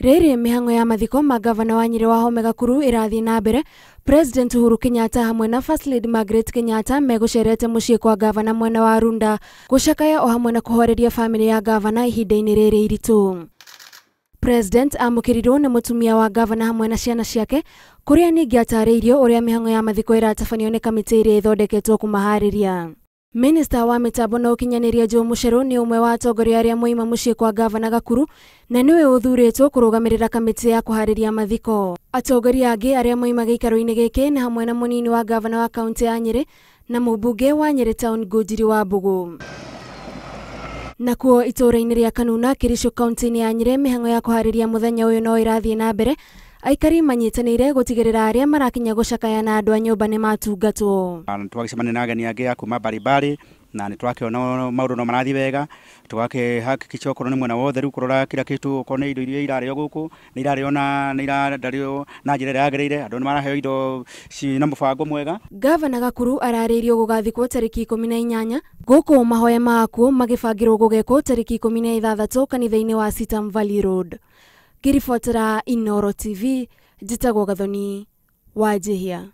Rĩrĩ mĩhang'o ya mathiko ma gavana wa Nyĩrĩ Wahome Gakuru ĩrathiĩ na mbere, President Uhuru Kenyatta hamwe na First Lady Margaret Kenyatta megũcerete mũciĩ kwa gavana mwena wa Runda gũcakaya o hamwe na kũhoreria famĩlĩ ya gavana ihinda-inĩ rĩrĩ iritũ. President amũkĩrirwo nĩ mũtumia wa gavana hamwe na ciana ciake, kũrĩa ningĩ atarĩirio ũrĩa mĩhang'o ya mathiko ĩratabanio nĩ kamĩtĩ ĩrĩa ĩthondeketwo kũmaharĩria. Minista wa mĩtambo na ũkinyanĩria Joe Mucheru nĩ ũmwe wa atongoria arĩa moima mũciĩ kwa gavana Gakuru na nĩwe ũthurĩtwo kũrũgamĩrĩra kamĩtĩ ya kũharĩria mathiko. Atongoria angĩ arĩa moima gĩikaro-inĩ gĩkĩ nĩ hamwe na mũnini wa gavana wa kaunti ya Nyĩrĩ na mũmbunge wa Nyĩrĩ Town Ngũnjiri wa Mbũgũ. Nakuo itũũra-inĩ rĩa Kanuna, Kericho kaunti-inĩ ya Nyĩrĩ, mĩhang'o ya kũharĩria mũthenya ũyũ no ĩrathiĩ na mbere, aikari manyitanĩire gũtigĩrĩra arĩa marakinya gũcakaya na andũ a nyũmba nĩ matungatwo. Twagĩcemania na ageni angĩ a kuma mbalimbali na nĩ twakĩona maũndũ no marathiĩ wega, tũgakĩhakikisha okorwo nĩ mwena wa ũtheru kũrora kila kitu, okorwo nĩ indo iria irarĩo gũkũ nĩ irarĩo na nĩ irarĩo na njĩra ĩrĩa yagĩrĩire, andũ nĩ maraheo indo cina mũbango mwega. Gavana Gakuru ararĩirio gũgathikwo tarĩki 18 gũkũ mahoya ma akuũ magĩbangĩrwo gũgekwo tarĩki 16 kanitha-inĩ wa Sitam Valley Road. Ngĩribotera Inooro TV, njĩtagwo Gathoni Wanjihia.